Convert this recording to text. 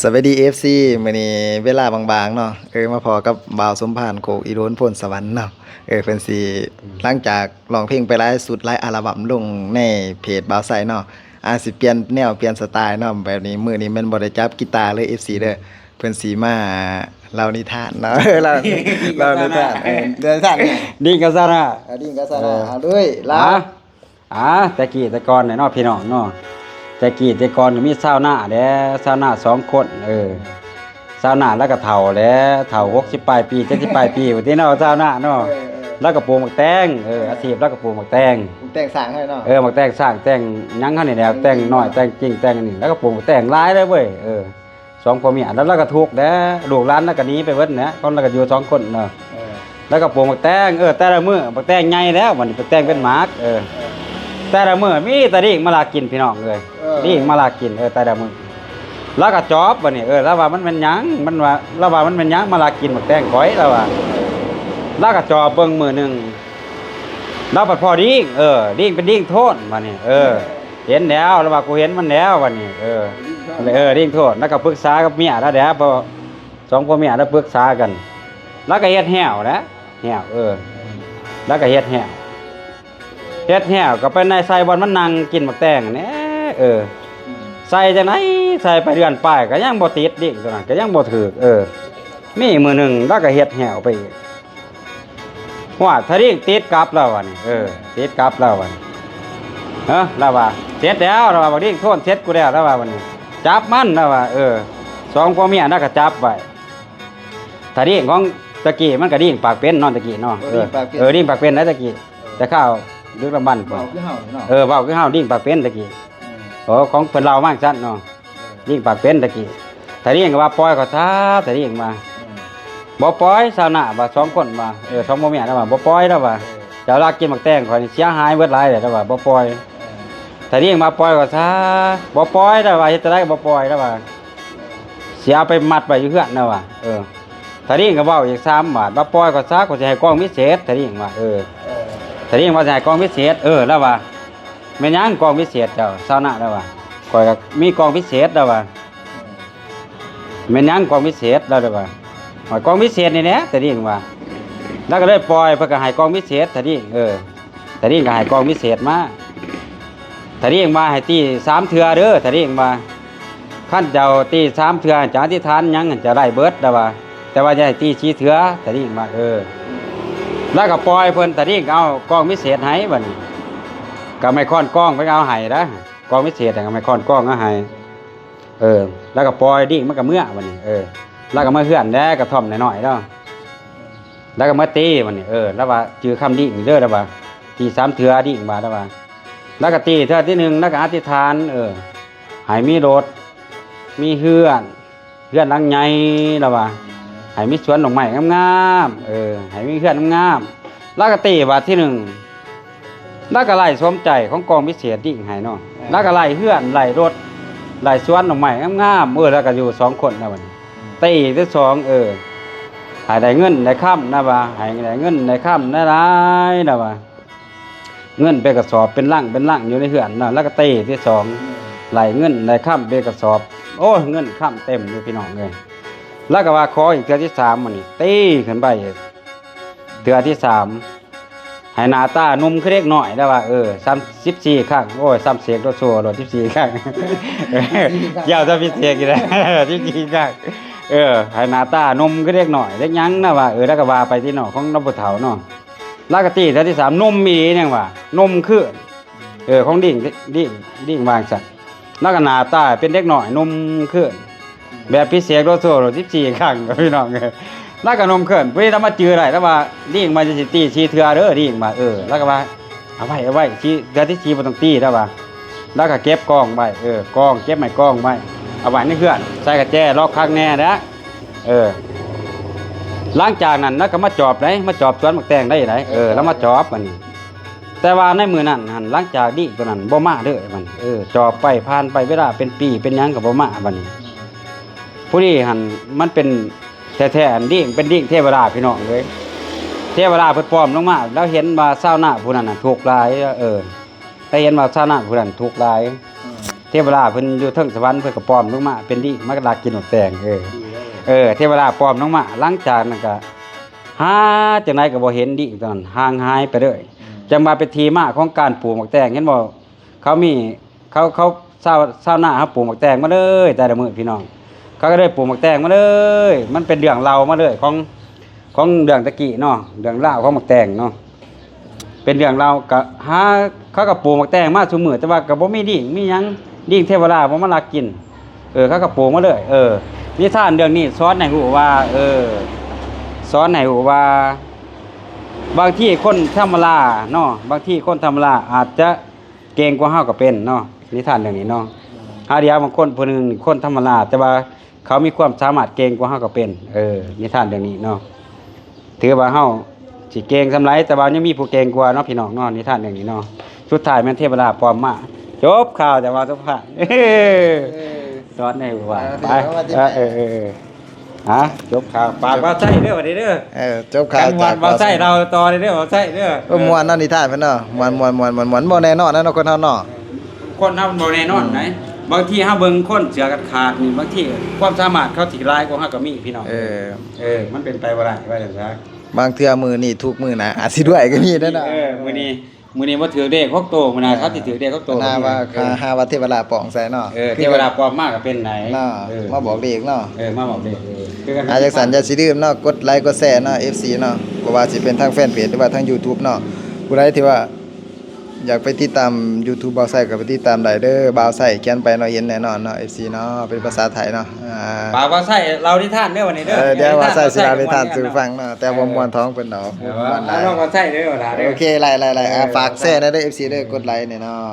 ສະບາຍດີ ເອັຟຊີ ມື້ນີ້ເວລາບາງໆເນາະ ເອີ ມາພໍ້ກັບບ່າວສົມພານ ໂຄກອີໂດນ ໂພນສະຫວັນເນາະ ເອີ ເພິ່ນຊິ ອືມ ຫຼັງຈາກຮ້ອງເພງໄປຫຼາຍຊຸດຫຼາຍອັລະບັມລົງໃນເພຈບ່າວໄຊເນາະ ອາດຊິປ່ຽນແນວປ່ຽນສະໄຕເນາະ ແບບນີ້ ມື້ນີ້ແມ່ນບໍ່ໄດ້ຈັບກີຕາເລີຍ ເອັຟຊີ ເດີ ອືມ ເພິ່ນຊິມາເລົ່ານິທານເນາະ ເລົ່າ ດີງກັບ ເລົ່ານິທານ ເອີ ນິທານ ດີງກັບຊາວນາ ເອີ ດີງກັບຊາວນາ ເອີ ເອົາເລີຍ ລາວ ອາ ແຕ່ກີ້ແຕ່ກ່ອນເນາະ ພີ່ນ້ອງເນາະ ແຕ່ກີ້ແຕ່ກ່ອນກໍມີຊາວນາແດ່ ຊາວນາສອງຄົນ ເອີ ຊາວນາລາວກໍເຖົ້າແຫຼະ ເຖົ້າຫົກສິບປາຍປີ ເຈັດສິບປາຍປີພຸ້ນຕິເນາະ ຊາວນາເນາະ ເອີ ເອີ ລາວກໍປູກໝາກແຕງ ເອີ ເອີ ອາຊີບລາວກໍປູກໝາກແຕງ ປູກແຕງສ້າງໃຫ້ເນາະ ເອີ ໝາກແຕງສ້າງແຕງຫຍັງເຮົານີ້ແຫຼະ ເອີ ແຕງນ້ອຍແຕງຈິງແຕງອັນນີ້ ລາວກໍປູກໝາກແຕງຫຼາຍເລີຍເວີຍ ເອີ ສອງຜົວເມຍ ແລ້ວລາວກໍທຸກແດ່ ລູກຫຼານລາວກໍໜີໄປເບິດແຫຼະ ຄົນລາວກໍຢູ່ສອງຄົນເນາະ ເອີ ລາວກໍປູກໝາກແຕງ ເອີ ແຕ່ລະມື້ໝາກແຕງໃຫຍ່ແລ້ວ ບັດນີ້ໝາກແຕງເປັນໝາກ ເອີ ເອີ ແຕ່ລະມື້ມີແຕ່ລີງມາລັກກິນ ພີ່ນ້ອງເອີຍ ເອີ ລີງມາລັກກິນ ເອີ ແຕ່ລະມື້ ລາວກໍຈອບ ບັດນີ້ ເອີ ລາວວ່າມັນແມ່ນຫຍັງ ມັນວ່າ ລາວວ່າມັນແມ່ນຫຍັງມາລັກກິນໝາກແຕງຂ້ອຍ ລາວວ່າ ລາວກໍຈອບເບິ່ງມື້ໜຶ່ງ ລາວພັດພໍລີງ ເອີ ລີງເປັນລີງໂທນ ບັດນີ້ ເອີ ເອີ ເຫັນແລ້ວ ລາວວ່າ ກູເຫັນມັນແລ້ວ ບັດນີ້ ເອີ ເອີ ລີງໂທນ ລາວກໍປຶກສາກັບເມຍລາວແຫຼະ ເພາະສອງຜົວເມຍລາວປຶກສາກັນ ລາວກໍເຮັດແຫ້ວແຫຼະ ແຫ້ວ ເອີ ລາວກໍເຮັດແຫ້ວ ເຮັດແຫ້ວກໍໄປໃນໃສ່ບ່ອນມັນນັ່ງກິນໝາກແຕງແດ່ ເອີ ອືມ ໃສ່ຈັ່ງໃດ ໃສ່ໄປເດືອນປາຍກໍຍັງບໍ່ຕິດ ລີງຕົວນັ້ນກໍຍັງບໍ່ຖືກ ເອີ ມີມື້ໜຶ່ງລາວກໍເຮັດແຫ້ວໄປອີກ ຮອດ ຖ້າລີງຕິດກັບແລ້ວບັດນີ້ ເອີ ຕິດກັບແລ້ວບັດນີ້ ເອີ ລາວວ່າ ເສັດແລ້ວ ລາວວ່າ ບັກລີງໂທນເສັດກູແລ້ວ ລາວວ່າ ບັດນີ້ ຈັບມັນ ລາວວ່າ ເອີ ສອງຜົວເມຍລາວກໍຈັບໄວ້ ຖ້າລີງຂອງຕະກີ້ມັນກໍລີງປາກເປັນເນາະ ຕະກີ້ເນາະ ເອີ ເອີ ລີງປາກເປັນ ເອີ ລີງປາກເປັນໄດ໋ຕະກີ້ ແຕ່ຄາວດຶກດຳບັນ ເວົ້າຄືເຮົານີ້ເນາະ ເອີ ເວົ້າຄືເຮົາ ລີງປາກເປັນຕະກີ້ ເອີ ໂອ້ ຂອງເພິ່ນເລົ່າມາຈັ່ງຊັ້ນເນາະ ເອີ ລີງປາກເປັນຕະກີ້ ຕາລີງກໍວ່າ ປ່ອຍຂ້ອຍຊະ ຕາລີງວ່າ ອືມ ບໍ່ປ່ອຍ ຊາວນາວ່າ ສອງຄົນວ່າ ເອີ ສອງຜົວເມຍລາວວ່າ ບໍ່ປ່ອຍ ລາວວ່າ ເອີ ເຈົ້າລັກກິນໝາກແຕງຂ້ອຍນີ້ເສຍຫາຍເບິດຫຼາຍແລ້ວ ລາວວ່າ ບໍ່ປ່ອຍ ເອີ ຕາລີງວ່າ ປ່ອຍຂ້ອຍຊະ ບໍ່ປ່ອຍ ລາວວ່າ ເຮັດຈັ່ງໃດກໍບໍ່ປ່ອຍ ລາວວ່າ ຊິເອົາໄປມັດໄວ້ຢູ່ເຮືອນ ລາວວ່າ ເອີ ຕາລີງກໍເວົ້າອີກສາມບາດ ວ່າ ປ່ອຍຂ້ອຍຊະ ຂ້ອຍຊິໃຫ້ກອງພິເສດ ຕາລີງວ່າ ເອີ ເອີ ຕາລີງວ່າ ຊິໃຫ້ກອງພິເສດ ເອີ ລາວວ່າ ແມ່ນຫຍັງກອງພິເສດເຈົ້າ ຊາວນາ ລາວວ່າ ຂ້ອຍກໍມີກອງພິເສດ ລາວວ່າ ແມ່ນຫຍັງກອງພິເສດ ລາວ ລາວວ່າ ໂອ້ຍ ກອງພິເສດນີ້ແຫຼະ ຕາລີງວ່າ ລາວກໍເລີຍປ່ອຍ ເພິ່ນກໍໃຫ້ກອງພິເສດ ຕາລີງ ເອີ ຕາລີງກໍໃຫ້ກອງພິເສດມາ ຕາລີງວ່າ ໃຫ້ຕີສາມເທື່ອເດີ ຕາລີງວ່າ ຄັນເຈົ້າຕີສາມເທື່ອ ເຈົ້າອະທິຖານຫຍັງ ເຈົ້າໄດ້ເບິດ ລາວວ່າ ແຕ່ວ່າຢ່າໃຫ້ຕີສີ່ເທື່ອ ຕາລີງວ່າ ເອີ ລາວກໍປ່ອຍເພິ່ນ ຕາລີງກໍເອົາກອງພິເສດໃຫ້ ບັດນີ້ ກໍໄມ້ຄ້ອນກອງເພິ່ນກໍເອົາໃຫ້ນະ ກອງພິເສດກໍໄມ້ຄ້ອນກອງເອົາໃຫ້ ເອີ ລາວກໍປ່ອຍ ລີງມັນກໍເມືອ ບັດນີ້ ເອີ ລາວກໍມາເຮືອນແດ່ ກະທ່ອມນ້ອຍໆເນາະ ລາວກໍມາຕີ ບັດນີ້ ເອີ ລາວວ່າ ຈື່ຄຳລີງເດີ ລາວວ່າ ຕີສາມເທື່ອ ລີງວ່າ ລາວວ່າ ລາວກໍຕີເທື່ອທີໜຶ່ງ ລາວກໍອະທິຖານ ເອີ ໃຫ້ມີລົດ ມີເຮືອນ ເຮືອນຫຼັງໃຫຍ່ ລາວວ່າ ໃຫ້ມີສວນດອກໄມ້ງາມໆ ເອີ ໃຫ້ມີເຮືອນງາມໆ ລາວກໍຕີບາດທີໜຶ່ງ ລາວກໍໄລ່ສົມໃຈຂອງກອງພິເສດລີງໃຫ້ເນາະ ເອີ ລາວກໍໄລ່ເຮືອນ ໄລ່ລົດ ໄລ່ສວນດອກໄມ້ງາມໆ ເອີ ລາວກໍຢູ່ສອງຄົນນະ ບັດນີ້ ອືມ ຕີທີສອງ ເອີ ໃຫ້ໄດ້ເງິນໄດ້ຄຳ ລາວວ່າ ໃຫ້ໄດ້ເງິນໄດ້ຄຳຫຼາຍໆ ລາວວ່າ ເງິນເປັນກະສອບເປັນລັງເປັນລັງຢູ່ໃນເຮືອນເນາະ ລາວກໍຕີທີສອງ ອືມ ໄລ່ເງິນໄລ່ຄຳເປັນກະສອບ ໂອ້ຍ ເງິນຄຳເຕັມຢູ່ ພີ່ນ້ອງເອີຍ ລາວກໍວ່າຂໍອີກເທື່ອທີສາມ ບາດນີ້ ຕີຂຶ້ນໄປອີກ ເທື່ອທີສາມ ໃຫ້ໜ້າຕາໜຸ່ມຄືເດັກນ້ອຍ ລາວວ່າ ເອີ ຊາມສິບສີ່ຄັ້ງ ໂອ້ຍ ຊາມເສກໂລໂຊໂລດ ສິບສີ່ຄັ້ງ ສິບສີ່ຄັ້ງ ຢ່າຊາມພິເສກອີກແລ້ວ ສິບສີ່ຄັ້ງ ເອີ ໃຫ້ໜ້າຕາໜຸ່ມຄືເດັກນ້ອຍ ເດັກຫຍັງ ລາວວ່າ ເອີ ລາວກໍວ່າໄປຕິເນາະ ຂອງລາວຜູ້ເຖົ້າເນາະ ລາວກໍຕີເທື່ອທີສາມ ໜຸ່ມອີ່ຫຼີ ຍັງວ່າໜຸ່ມຄື ເອີ ຂອງລີງ ລີງ ລີງວ່າຈັ່ງຊັ້ນ ລາວກໍໜ້າຕາເປັນເດັກນ້ອຍໜຸ່ມຂຶ້ນ ແບບພິເສດໂລໂຊໂລດ ສິບສີ່ຄັ້ງ ພີ່ນ້ອງເອີຍ ລາວກໍໜຸ່ມຂຶ້ນ ຜູ້ນີ້ລາວມາຈື່ໄດ້ ລາວວ່າ ລີງວ່າຊິຕີສີ່ເທື່ອເດີ ລີງວ່າ ເອີ ລາວກໍວ່າ ເອົາໄວ້ ເອົາໄວ້ ສີ່ ເທື່ອທີສີ່ບໍ່ຕ້ອງຕີ ລາວວ່າ ລາວກໍເກັບກອງໄວ້ ເອີ ກອງ ເກັບໄມ້ກອງໄວ້ ເອົາໄວ້ໃນເຮືອນ ໃສ່ກະແຈ ລັອກຄັກແນ່ແຫຼະ ເອີ ຫຼັງຈາກນັ້ນລາວກໍມາຈອບໄດ໋ ມາຈອບສວນໝາກແຕງໄດ້ໄດ໋ ເອີ ລາວມາຈອບ ບາດນີ້ ແຕ່ວ່າໃນມື້ນັ້ນຫັ້ນ ຫຼັງຈາກລີງຕົວນັ້ນບໍ່ມາເລີຍ ບາດນີ້ ເອີ ຈອບໄປ ຜ່ານໄປເວລາເປັນປີເປັນຫຍັງກໍບໍ່ມາ ບາດນີ້ ຜູ້ນີ້ຫັ້ນມັນເປັນແທ້ໆ ລີງເປັນລີງເທວະດາ ພີ່ນ້ອງເອີຍ ເທວະດາເພິ່ນປ້ອມລົງມາ ລາວເຫັນວ່າຊາວນາຜູ້ນັ້ນນະທຸກຫຼາຍ ເອີ ລາວເຫັນວ່າຊາວນາຜູ້ນັ້ນທຸກຫຼາຍ ອືມ ເທ ເທວະດາເພິ່ນຢູ່ເທິງສະຫວັນ ເພິ່ນກໍປອມລົງມາເປັນລີງ ມາລັກກິນໝາກແຕງ. ເອີ ເອີ ເທວະດາປອມລົງມາ. ຫຼັງຈາກນັ້ນກໍຫາຈັ່ງໃດກໍບໍ່ເຫັນ ລີງຕົວນັ້ນຫ່າງຫາຍໄປເລີຍ. ອືມ ຈັ່ງວ່າເປັນທີ່ມາຂອງການປູກໝາກແຕງ. ເຫັນບໍ່ ເຂົາມີ ເຂົາ ເຂົາ ຊາວ ຊາວນາເຮົາປູກໝາກແຕງມາເລີຍ ແຕ່ລະມື້ພີ່ນ້ອງ ເຂົາກໍເລີຍປູກໝາກແຕງມາເລີຍ. ມັນເປັນເລື່ອງເລົ່າມາເລີຍຂອງ ຂອງເລື່ອງແຕ່ກີ້ເນາະ ເລື່ອງລາວຂອງໝາກແຕງເນາະ ເປັນເລື່ອງລາວ. ກໍຫາ ເຂົາກໍປູກໝາກແຕງມາຊຸມື້ ແຕ່ວ່າກໍບໍ່ມີລີງມີຫຍັງ ລີງເທວະດາບໍ່ມາລັກກິນ. ເອີ ເຂົາກໍປູກມາເລີຍ. ເອີ ນິທານເລື່ອງນີ້ສອນໃຫ້ຮູ້ວ່າ ເອີ ສອນໃຫ້ຮູ້ວ່າ ບາງທີຄົນທຳມະດາເນາະ ບາງທີຄົນທຳມະດາອາດຈະເກັ່ງກວ່າເຮົາກໍເປັນເນາະ. ນິທານເລື່ອງນີ້ເນາະ ຫາດຽວບາງຄົນຜູ້ໜຶ່ງຄົນທຳມະດາ ແຕ່ວ່າ ເຂົາມີຄວາມສາມາດເກັ່ງກວ່າເຮົາກໍເປັນ. ເອີ ນິທານເລື່ອງນີ້ເນາະ ຖືວ່າເຮົາຊິເກັ່ງສ່ຳໃດ ແຕ່ວ່າຍັງມີຜູ້ເກັ່ງກວ່າເນາະ ພີ່ນ້ອງເນາະ. ນິທານເລື່ອງນີ້ເນາະ ສຸດທ້າຍແມ່ນເທວະດາປອມມາ. ຈົບຂ່າວ ແຕ່ວ່າສຸດທ້າຍ ເອີ ສອນໃຫ້ຮູ້ວ່າ ເອີ ໄປ ເອີ ເອີ ເອີ ເອີ ຮະ ຈົບຂ່າວ ປາກບ່າວໄຊເດີ ບັດນີ້ເດີ. ເອີ ຈົບຂ່າວ ຈັງຫວັດບ່າວໄຊ ເລົ່າຕໍ່ເດີ ບ່າວໄຊເດີ. ໂອ້ ມ່ວນເນາະ ນິທານເພິ່ນເນາະ ມ່ວນໆໆໆ ບໍ່ແນ່ນອນເນາະ ຄົນເຮົາເນາະ. ຄົນເຮົາມັນບໍ່ແນ່ນອນໃດ໋ ອືມ ບາງທີເຮົາເບິ່ງຄົນເສື້ອກັນຂາດນີ້ ບາງທີຄວາມສາມາດເຂົາຊິຫຼາຍກວ່າເຮົາກໍມີ ພີ່ນ້ອງ. ເອີ ເອີ ມັນເປັນໄປບໍ່ໄດ້ ວ່າຈັ່ງຊະ. ບາງເທື່ອມື້ນີ້ທຸກ ມື້ໜ້າອາດຊິລວຍກໍມີເດ້ເນາະ. ເອີ ມື້ນີ້ ມື້ນີ້ບໍ່ຖືກເລກຫົກໂຕ ມື້ໜ້າ ເອີ ເຂົາຊິຖືກເລກຫົກໂຕ. ຫາວ່າ ເອີ ຫາວ່າເທວະດາປອມໃສ່ເນາະ. ເອີ ເທວະດາປອມມາກໍເປັນໄດ໋ເນາະ. ເອີ ມາບອກເລກເນາະ ເອີ ມາບອກເລກ. ເອີ ຄືກັນ ອ່າ ຈັ່ງຊັ້ນຢ່າຊິລືມເນາະ ກົດໄລກົດແຊເນາະ ເອັຟຊີເນາະ ບໍ່ວ່າຊິເປັນທາງແຟນເພຈ ຫຼືວ່າທາງຢູທູບເນາະ. ຜູ້ໃດທີ່ວ່າ ຢາກໄປຕິດຕາມຢູທູບບ່າວໄຊກໍໄປຕິດຕາມໄດ້ເດີ ບ່າວໄຊຂຽນໄປເນາະ ເຫັນແນ່ນອນເນາະ ເອັຟຊີເນາະ ເປັນພາສາໄທເນາະ. ອ່າ ປາກບ່າວໄຊເລົ່ານິທານເດີ ວັນນີ້ເດີ. ເອີ ດຽວບ່າວໄຊຊິເລົ່ານິທານສູ່ຟັງເນາະ ແຕ່ບໍ່ມ່ວນທ້ອງເພິ່ນດອກ. ເອີ ເອົາບ່າວໄຊເດີ ເດີ. ໂອເຄ ໄລ່ໆໆ ເອີ ອ່າ ຝາກແຊແດ່ເດີ ເອັຟຊີເດີ ກົດໄລແນ່ເນາະ.